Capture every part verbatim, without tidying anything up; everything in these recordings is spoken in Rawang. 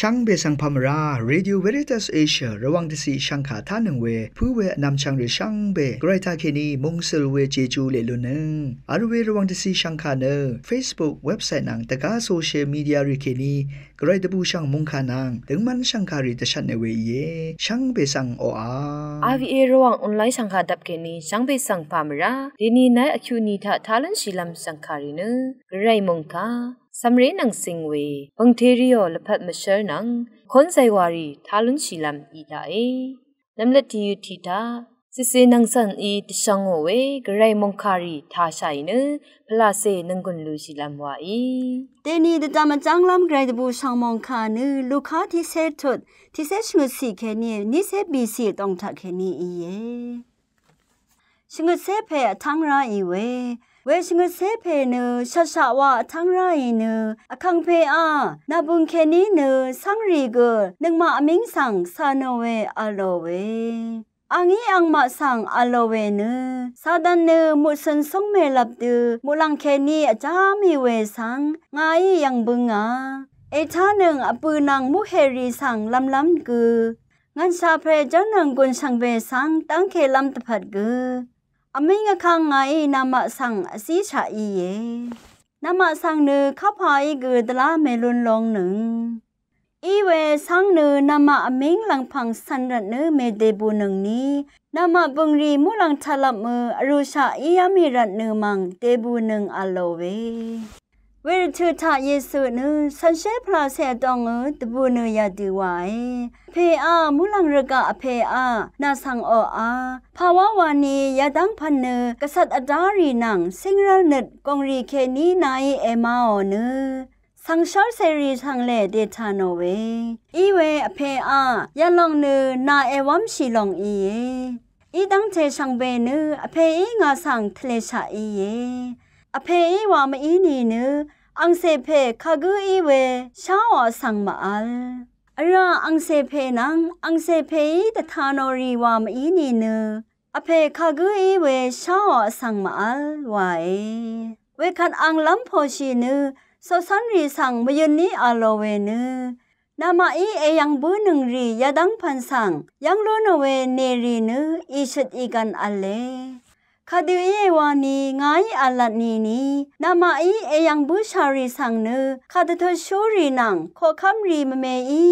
Shvngbe svng pà mvrá, Radio Veritas Asia Rvwàng dvciq shvngkà tánøng we pǿ we vnvmchvng rì shvngbe Gvray taqkèní mungsøl we Jeju leq lunnøng vl we Rvwàng dvciq shvngkà nø Facebook, website nvng dvgá social media rì kèní Gvray dvbùshv̀ng mòngkà nvng døngmv́n shv̀ngkàrì dvshvtne we íe. Shvngbe svng oqà. R V A Rvwàng online shv̀ngkà dvp kèní shvngbe svng pà mvrá. Dèní nai vkyuqni taq tá lúnshìlv́m shv̀ngkàrì nø Gvray mòngkà cv̀mré nvng cing we pv̀ngteriò lvpat mvshv́r nvng kónzay wàrì tá lúnshìlv́m í taqe. Nvmløt tìyøt tì taq cìcè nvng cv̀n í dvshvngò we Gvray mòngkàrì tāshàì nø pvlacè nònggùn lushìlv́m wàí. Dèní dvdvm vjv́nglv́m Gvray dvbùshv̀ng mòngkà nø Luka tiqcé tut, tiqcé shvngøtcì kèní vnícé bìcì vdòng taqkèní íe. Shvngøtcé pè vtv́ng ráì we. We shvngøtcé pè nø shvtshaq wa vtv́ng ráì nø, Vkàngpèá, nà bø̀ng kèní nø cv́ngrì gø nøngmaq vmíng svng cà nò we v̄lò we. Angí angmaq svng v̄lò we nø, Satan nø muqcø̀n cúngmè lvp dø muqlàng kèní vjá mì we svng ngàí yv̀ng bǿngà. Ètánøng vbø̀ nvng muqhèrì svng lv̄mlv́m gø, ngv̀nshà pè jv́rnøng gùn shvngbe svng dv́ngkèlv́m dvpvt gø, vmíng vkvng ngàí namaq svng vzíshaq íe. Namaq svng nø kapàí gø dvlá mèlun longnøng. Iwe svng nø namaq vmíng lv̀ngpv̀ng cv̀n rvtnø mèdèbùnøngni, namaq bø̀ngrì muqlàng taqlvpmø vrùshaq íá mì rvtnø mv̀ng dèbùnøng v̄lò we. Wervtø̀ taq Yesu nø shànshér pvlacè vdòngø dvbùnø yadø wàe. Vpèá, muqlàng rvgaq Vpèá, nà svng oqà. Pàwá wani yadv́ng pv̀n nø gvcvt vdá rì nvng cíngrv́l nøt gòngrì kèní nàí èmaò nø, svngshv́r cèrì svng lè dètà nò we. Iwe Vpèá, yalòng nø nà èwv́mshì lòng íe. Í dv́ngte shvngbe nø Vpèí ngà svng tvlèshaq íe. Vpèí wà mví nìnø, angcè pè kagǿ í we sháò vsvng màvl. Vrá angcè pè nvng angcè pèí dvtà nò rì wà mví nìnø, Vpè kagǿ í we sháò vsvng màvl wàe. Wekvt ang lv́m pòshì nø, coqcv́nrì svng mvyø̀n í v̄lò we nø, namaqí èyv̀ng bǿnøng rì yadv́ng pv̀n svng yv́ng lú nò we nèrì nø ìshøt ìgv̀n v̄le. Kadø íe wani ngàí v̄lvt nìni, namaqí èyv̀ng bǿshà rì svng nø, kadvtutshú rì nvng koqkv́m rì mvmeí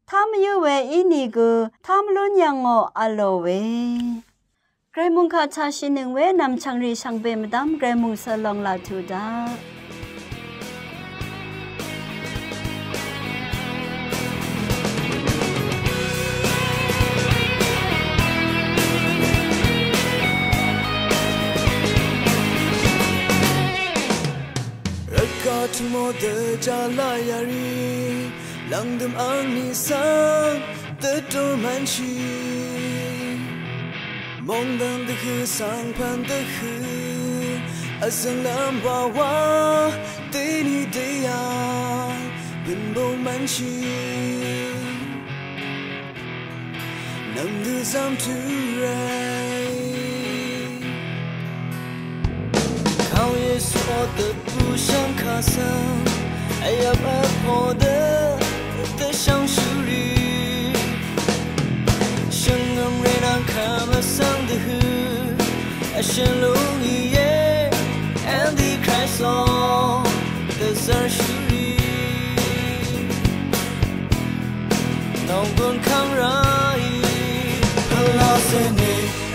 tá mvyǿ we ínìgø, tá mvlún yv̀ngò v̄lò we. Gvray mòngkà taqshìnøng we nv̀mchv̀ngrì shvngbe mvdv́m Gvray mòngsø long laq tuq daq. Rvgaq tø̀mò dvjà laq yà rì, lv̀ngdø̀m angní svng dvdùr mvnshì. Mòngdv̀ng dvhø̀ svng pv̀n dvhø̀, vzø̀nglv́m wawa dèní dèyà bø̀n bø̀n mvnshì. Nv̀mdø zv́m tø̄ ràí. Kàó Yesu ò dvbù shvngkà svng, vyvp vpò dø dvshvngshú rì. Shvngø̀m rè nvng kvm vsvng dvhø̀, vshø̀n lúng íe, Antichrist ò dvzv́rshú rì. Nònggùn kv́ng ráì, pvlacè nì,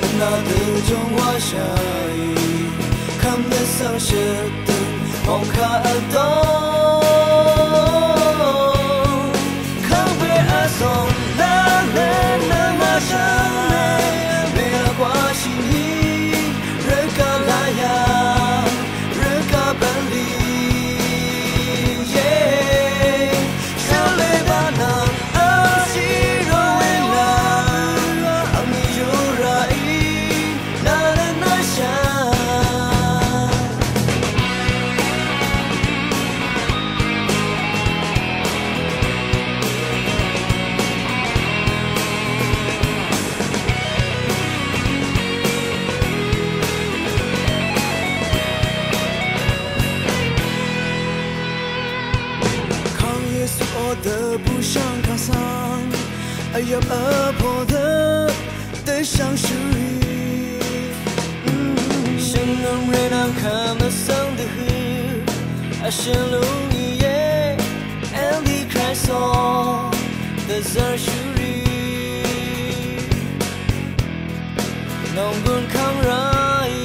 vnà dø jùngwáshàì, kv́m dvsvng shøtdø̀ng, mòngkà vdóng. Kv́ng pè vsòng, nà lè nvng wáshàì, mèlvkwáshì nì, rvgaq laq yà, rvgaq bv̀nlì, ye. Oqdø bùshv̀ng kà svng vyvp vpo dø dvshvngshúrì. Shvngø̀m rvnvng kv́m vsvng dvhø vshø̀n lúngìe. Antichrist ò dvzv́rshúrì. Nònggùn kv́ng ráì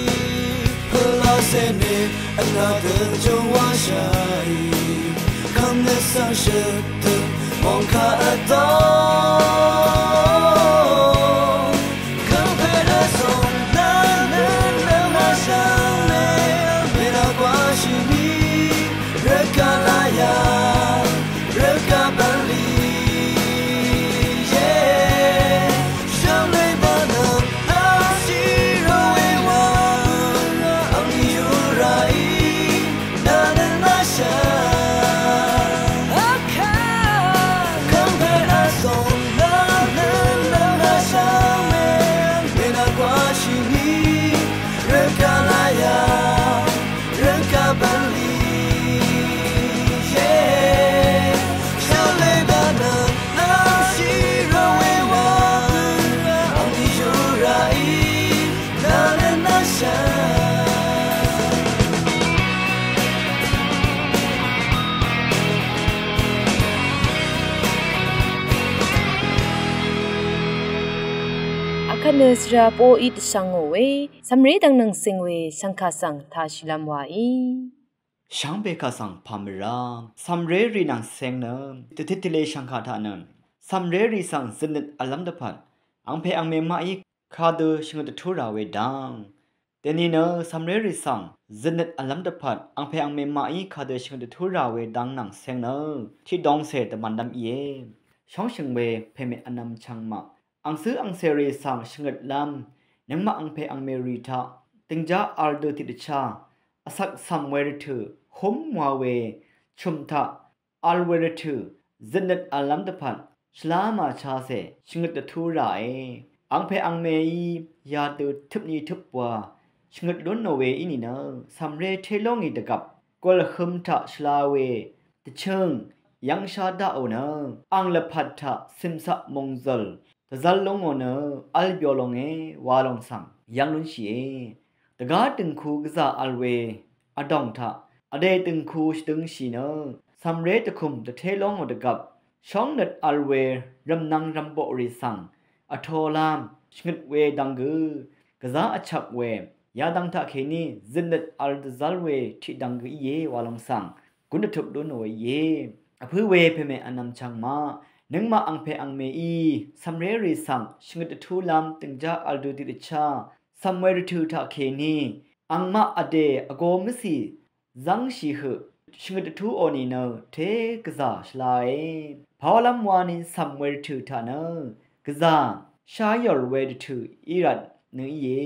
pø̀lá cène vnà dø jòwáshàì. Kv́m nø svng shøtø mòngkà vdó. Kv́ng pè dvzòng nvng nø màshvng le. Mènà gwáshì mì rvgaq láyà rvgaq bv̀nlì. Ye. Akvt nø svra poqí dvshvngò we, cv̀mré dvngnøng cing we shv̀ngkà svng tashìlv́m waí. Shvngbe kà svng pà mvrá, cv̀mré rì nvng cing nø, dvtit dvle shv̀ngkà taq nø, cv̀mré rì svng zøtnøt vlv́m dvpvt, angpè angmè maqí kadø shvngøt dvtú rà we dang. Dèni nø cv̀mré rì svng zøtnøt vlv́m dvpvt, angpè angmè maqí kadø shvngøt dvtú rà we dang nvng cing nø, tiqdongcè dvmv̀nlv́m íe. Shóngshø̀ng we pèmè vnvm chvngmaq. Angcǿ angcèrì svng shvngøtlv́m, nøngmaq angpè angmèrì taq, dìngjá vl dø tiqdvchá, vcvk cv̀m we rvtø̀, húm wa we, chø̀m taq, vl we rvtø̀, zøtnøt vllv́m dvpvt, shvlá màchacè, shvngøt dvtú ràe. Angpè angmèí, yadø tøpni tøp wa, shvngøt lúnò we í nìnø, cv̀mré té lóngì dvgvp, gùlhøm taq shvla we, dvchøng, yv́ngshá daqò nø, ang lvpat taq, cìmcaq mòngzø̀l, dvzv́l lúngò nø, v́l byo longe, wa lòng svng, yv́ng lúnshìe. Dvgá dø̀ngku gvzà vl we, vdòng taq, vdè dø̀ngku shvdøngshì nø, cv̀mré dvkùm dvté lóngò dvgvp, shóngnøt vl we, rv̀mnvng rv̀mboqrì svng, vtolám, shvngøt we dvng gø, gvzá vchvk we, yadvng taqkèní, zøtnøt vl dvzv́l we, tiqdvng gø íe, wa lòng svng, gún dvtup lúnò we íe. Vpǿ we pèmè vnvm chvngmaq, nøngmaq angpè angmèí, cv̀mré rì svng, shvngøt dvtúlv́m, dìngjá vl dø tiqdvchá, cv̀m we rvtø̀ taqkèní, angmaq vdè vgō mvcì, zv́ngshì høq, shvngøt dvtúò nìnø, té gvzà shvlae. Pàwálv́m wani cv̀m we rvtø̀ taq nø, gvzà, sháyòl we rvtø̀ í rvt nø íe.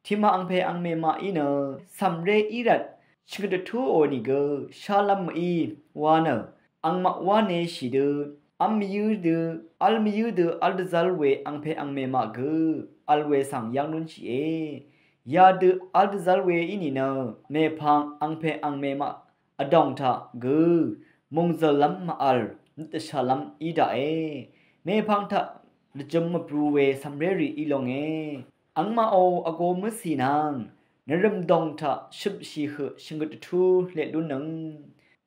Tiqmaq angpè angmè maqí nø, cv̀mré í rvt, shvngøt dvtúò nìgø, shálv́m mø̀í, wa nø, angmaq wáneshì dø, v́m mvyǿ dø, v́l mvyǿ dø, v́l dvzv́l we angpè angmè maq gø, vl we svng yv́ng lúnshìe. Yadø v́l dvzv́l we í nìnø, mèpvng angpè angmè maq vdòng taq gø, mòngzø̀llv́m màvl, nøt dvshàlv́m í daqe. Mèpvng taq dvjøm mvbru we cv̀mré rì í longe. Angmaqò vgō mvcì nvng, nvrø̀m dòng taq shøpshì høq shvngøt dvtú leq lúnnøng.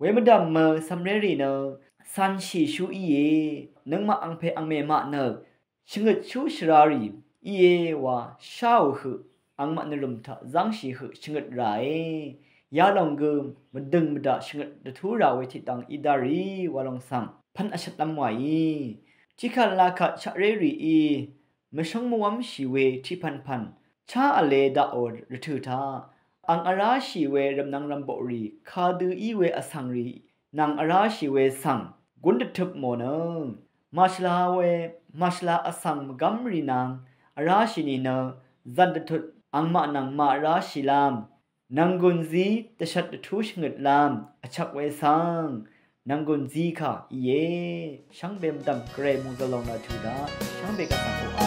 Wemvdv̀m mø cv̀mré rì nø, cv̄nshìshú íe, nøngmaq angpè angmè maq nø, shvngøtshú shvrarì, íe wa, sháò høq, angmaq nvrø̀m taq zv́ngshì høq shvngøt ràe. Yalòng gø, mvdø̀ng mvdaq shvngøt dvtú rà we tiqdvng í dárì, wa lòng svng, pv́n vshvtlv́m wàí. Tiqkvt laqkvt shaqré rìí, mvshóng mvwv́mshì we tiqpv̀npv̀n, chá vle daqò rvtø̀ taq, ang vráshì we rv̀mnvng rv̀mboqrì, kadø í we vsvng rì, nvng vráshì we svng, gún dvtøp mò nø. Màshvla we, màshvla vsvng mvgv́mrì nvng, vráshì nìnø, zv̀n dvtut, angmaq nvng màvráshìlv́m, nv̀nggùn zí dvshvt dvtú shvngøtlv́m, vchvk we svng, nv̀nggùn zí kà íe. Shvngbe mvdv̀m gvray mòngzø̀l lòng nø tø̀daq, shvngbe gvsvng oqà.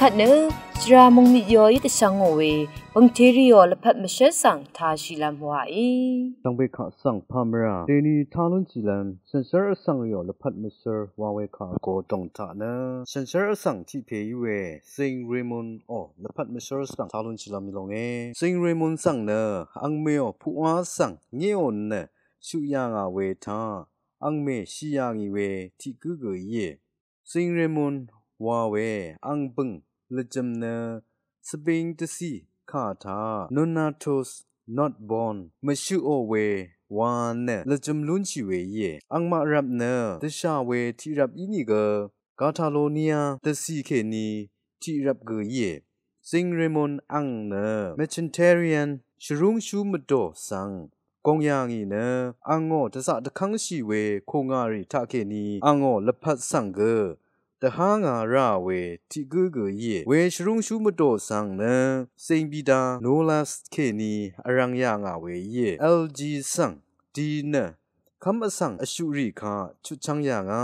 Nø shvra mungmit yoí dvshvngò we bø̀ngtèrìò lvpat mvshǿl svng tāshìlv́m wàí. Shvngbe kaq svng pàmvrà dèni tá lúnshìlv́m shànshér vsvng rìò lvpat mvshǿl wa we kà vgo dòng taq nø shànshér vsvng tiq pè í we Zing Raymond ò lvpat mvshǿl svng tá lúnshìlv́m í longe. Zing Raymond svng nø angmèò puqwá svng ngéò nø shuq yà ngà we taq angmè shì yà ngì we tiq gǿ gø íe. Zing Raymond wa we ang bø̀ng lvjø̀m nø svbing dvcì kà taq Nonatus Notborn mvshøqò we wa nø lvjø̀m lúnshì we íe. Angmaq rvp nø dvshà we tiq rvp ínìgø Catalonia dvcì kèní tiq rvp gø íe. Zing Raymond ang nø Mercedarian shvrúngshú mvdò svng gòng yà ngì nø angò dvzaq dvkv́ngshì we kùngàrì taqkèní angò lvpat svng gø dvhá ngà rà we tiq gǿ gø íe. We shvrúngshú mvdò svng nø Zing Bida Nolas kèní vrvng yà ngà we íe. L G svng di nø kv́m vsvng vshuqrì kaq chutchv́ng yà ngà.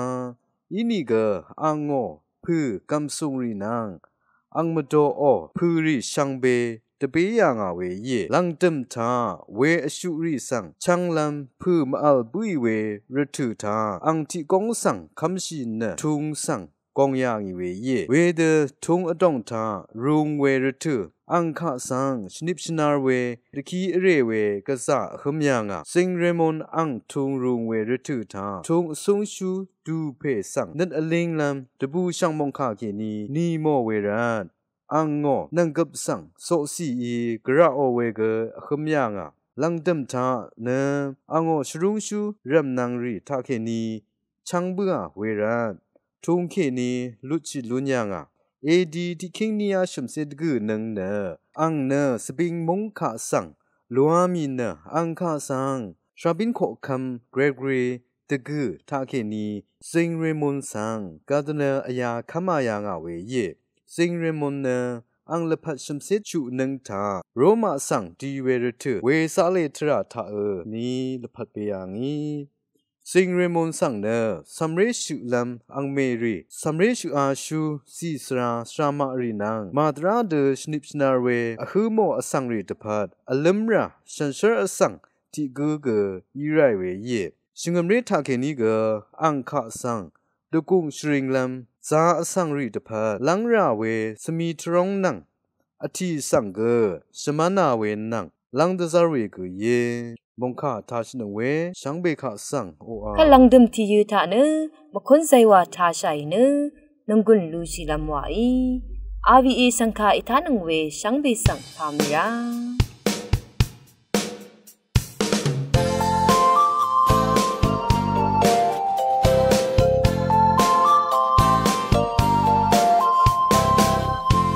Inìgø angò pø̀ gv̀msùngrì nvng ang mvdoqò pø̀rì shvngbe dvbé yà ngà we íe. Lv̀ngdø̀m taq we vshuqrì svng chv́nglv́m pø̀ mvvl bǿì we rvtø̀ taq ang tiq góng svng kv́mshì nø tung svng gòng yà ngì we íe. Wedø tung vdòng taq rung we rvtø̀ ang kaq svng shvnip shvnar we dvkí vrè we gvzà vhǿm yà ngà. Zing Raymond ang tung rung we rvtø̀ taq tung vsúngshú dùpè svng nøt vlínglv́m dvbùshv̀ng mòngkà kèní nì mò we rvt angò nv̀nggøp svng coqcìí gvraqò we gø vhǿm yà ngà. Lv̀ngdø̀m taq nø angò shvrúngshú rv̀mnvng rì taqkèní chv́ng bǿà we rvt tung kèní lutshì lún yà ngà. A D tiqkíng níá shø̀mcé dvgø̀ nøng nø ang nø svbing múng kaq svng luá mì nø ang kaq svng shabín koqkvm Gregory dvgø̀ taqkèní Zing Raymond svng Cardinal vyá kv́mā yà ngà we íe. Zing Raymond nø ang lvpat shø̀mcé chuq nøng taq Roma svng di we rvtø̀ we zaqlè tvrà taqø ní lvpat bē yà ngì. Zing Raymond svng nø cv̀mré shøqlv́m angmèrì cv̀mré shøqashú zì svra svramaqrì nvng màdvrá dø shvnip shvnar we vhǿ mò vsvngrì dvpvt vlǿmrà shànshér vsvng tiq gǿ gø í ràì we íe. Shvngø̀mré taqkèní gø ang kaq svng dvgùng shvringlv́m zā vsvngrì dvpvt lv́ng rà we svmi tvróng nvng vtì svng gø shvmv́nā we nvng lv́ng dvzv́r we gø íe. Mòngkà tāshìnøng we shvngbe kaq svng oqà kvt lv̀ngdø̀m tìyø̄ taq nø mvkún zaywà tāshàì nø nònggùn lushìlv́m wàí R V A shv̀ngkà ètánøng we shvngbe svng pàmvrà.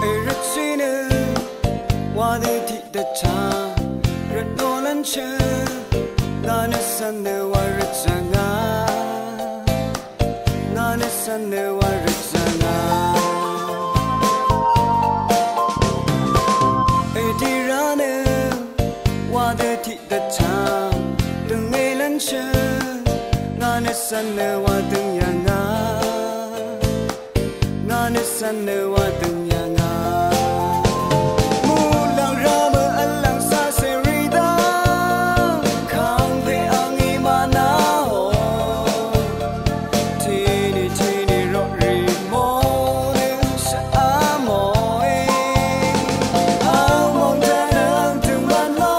Èrøtshì nø wa dø tiq dvchá rvtnò lv́nshø ngà nø svn nø wa rvchá ngà. Ngà nø svn nø wa rvchá ngà. Èdira nø wa dø tiq dvchá døngé lv́nshø ngà nø svn nø wa døng yà ngà. Ngà nø svn nø wa døng yà ngà. Muqlàng rá mø vlvng sá cèrì dv́ng kàngpè angí mànà ò. Tìní tìní roqrì mò nø shvá mòe. Vmòng dv́ng nø ang tø̀m mvn lò.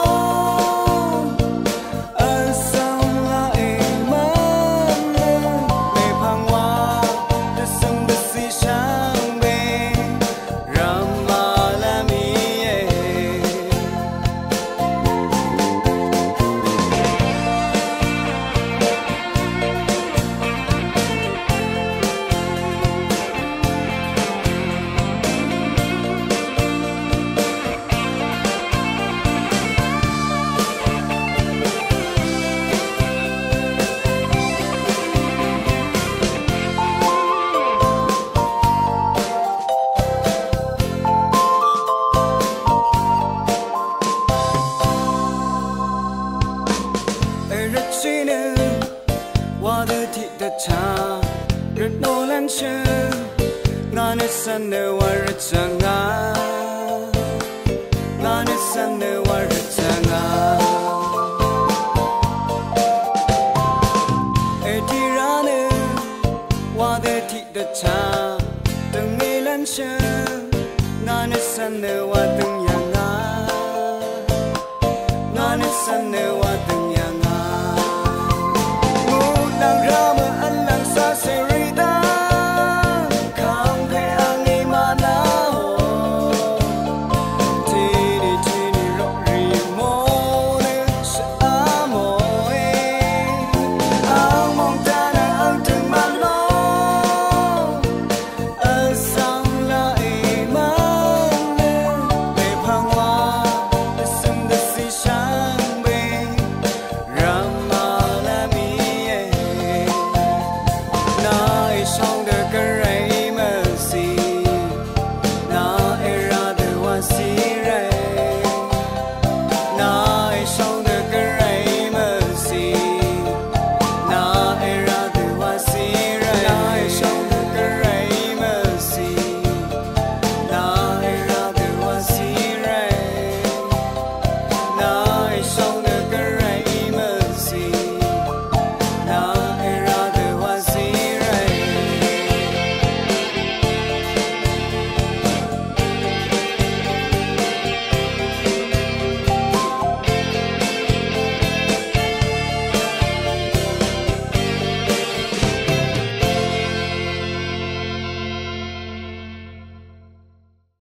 Èrøtshì nø wa dø tiq dvchá rvtnò lv́nshø ngà nø svn nø wa rvchá ngà. nø wa rvtsa nga. Ètira nø wa dø tiq dvtsa døngí lvnshø. Nga nø svn nø wa dø